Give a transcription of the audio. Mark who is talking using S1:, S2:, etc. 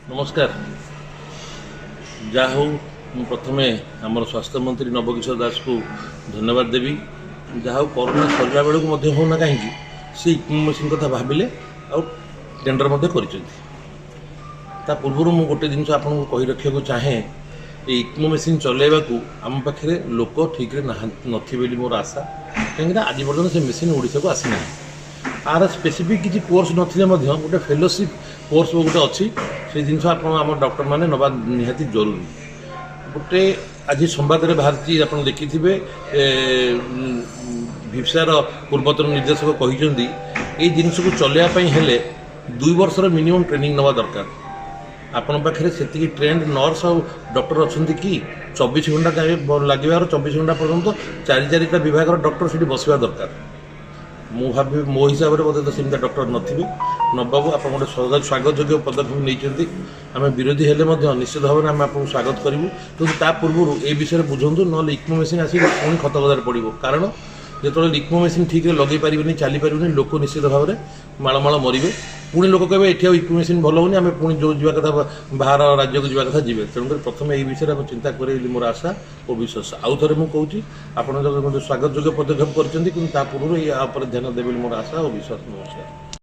S1: ନମସ୍କାର। ଯାହା ହଉ, ମୁଁ ପ୍ରଥମେ ଆମର ସ୍ୱାସ୍ଥ୍ୟମନ୍ତ୍ରୀ ନବକିଶୋର ଦାସକୁ ଧନ୍ୟବାଦ ଦେବି। ଯାହା ହଉ, କରୋନା ସରିଲା ବେଳକୁ ମଧ୍ୟ ହେଉନା କାହିଁକି, ସେ ଇକ୍ମୋ ମେସିନ୍ କଥା ଭାବିଲେ ଆଉ ଟେଣ୍ଡର ମଧ୍ୟ କରିଛନ୍ତି। ତା ପୂର୍ବରୁ ମୁଁ ଗୋଟେ ଜିନିଷ ଆପଣଙ୍କୁ କହି ରଖିବାକୁ ଚାହେଁ, ଏ ଇକ୍ମୋ ମେସିନ୍ ଚଲାଇବାକୁ ଆମ ପାଖରେ ଲୋକ ଠିକ୍ରେ ନାହାନ୍ତି, ନଥିବେ ବୋଲି ମୋର ଆଶା। କାହିଁକିନା ଆଜି ପର୍ଯ୍ୟନ୍ତ ସେ ମେସିନ୍ ଓଡ଼ିଶାକୁ ଆସିନାହିଁ। ଆର ସ୍ପେସିଫିକ୍ କିଛି କୋର୍ସ ନଥିଲେ ମଧ୍ୟ ଗୋଟେ ଫେଲୋସିପ୍ କୋର୍ସ ଗୋଟେ ଅଛି, ସେ ଜିନିଷ ଆପଣ ଆମ ଡକ୍ଟରମାନେ ନେବା ନିହାତି ଜରୁରୀ। ଗୋଟେ ଆଜି ସମ୍ବାଦରେ ବାହାରିଛି, ଆପଣ ଦେଖିଥିବେ, ଭିପ୍ସାର ପୂର୍ବତନ ନିର୍ଦ୍ଦେଶକ କହିଛନ୍ତି, ଏଇ ଜିନିଷକୁ ଚଲେଇବା ପାଇଁ ହେଲେ 2 ବର୍ଷର ମିନିମମ୍ ଟ୍ରେନିଂ ନେବା ଦରକାର। ଆପଣଙ୍କ ପାଖରେ ସେତିକି ଟ୍ରେଣ୍ଡ ନର୍ସ ଆଉ ଡକ୍ଟର ଅଛନ୍ତି କି? 24 ଘଣ୍ଟା ଲାଗିବାର, 24 ଘଣ୍ଟା ପର୍ଯ୍ୟନ୍ତ 4 4ଟା ବିଭାଗର ଡକ୍ଟର ସେଠି ବସିବା ଦରକାର। ମୁଁ ଭାବିବି, ମୋ ହିସାବରେ ବୋଧେ ତ ସେମିତିଆ ଡକ୍ଟର ନଥିବେ। ନବାବୁ, ଆପଣ ଗୋଟେ ସ୍ୱାଗତ ଯୋଗ୍ୟ ପଦକ୍ଷେପ ନେଇଛନ୍ତି। ଆମେ ବିରୋଧୀ ହେଲେ ମଧ୍ୟ ନିଶ୍ଚିତ ଭାବରେ ଆମେ ଆପଣଙ୍କୁ ସ୍ୱାଗତ କରିବୁ। କିନ୍ତୁ ତା ପୂର୍ବରୁ ଏ ବିଷୟରେ ବୁଝନ୍ତୁ, ନହେଲେ ଇକ୍ମୋ ମେସିନ୍ ଆସିକି ପୁଣି ଖତ ଗଦାରେ ପଡ଼ିବ। କାରଣ ଯେତେବେଳେ ଇକ୍ମୋ ମେସିନ୍ ଠିକ୍ରେ ଲଗେଇ ପାରିବେନି, ଚାଲିପାରିବେନି, ଲୋକ ନିଶ୍ଚିତ ଭାବରେ ମାଳ ମାଳ ମରିବେ। ପୁଣି ଲୋକ କହିବେ, ଏଠି ଆଉ ଇକ୍ମୋ ମେସିନ୍ ଭଲ ହେଉନି, ଆମେ ପୁଣି ଯେଉଁ ଯିବା କଥା ବାହାର ରାଜ୍ୟକୁ ଯିବା କଥା ଯିବେ। ତେଣୁକରି ପ୍ରଥମେ ଏଇ ବିଷୟରେ ଆମେ ଚିନ୍ତା କରିବେ ବୋଲି ମୋର ଆଶା ଓ ବିଶ୍ୱାସ। ଆଉ ଥରେ ମୁଁ କହୁଛି, ଆପଣ ସ୍ୱାଗତ ଯୋଗ୍ୟ ପଦକ୍ଷେପ କରିଛନ୍ତି, କିନ୍ତୁ ତା ପୂର୍ବରୁ ଏଇ ଉପରେ ଧ୍ୟାନ ଦେବେ ବୋଲି ମୋର ଆଶା ଓ ବିଶ୍ୱାସ। ନମସ୍କାର।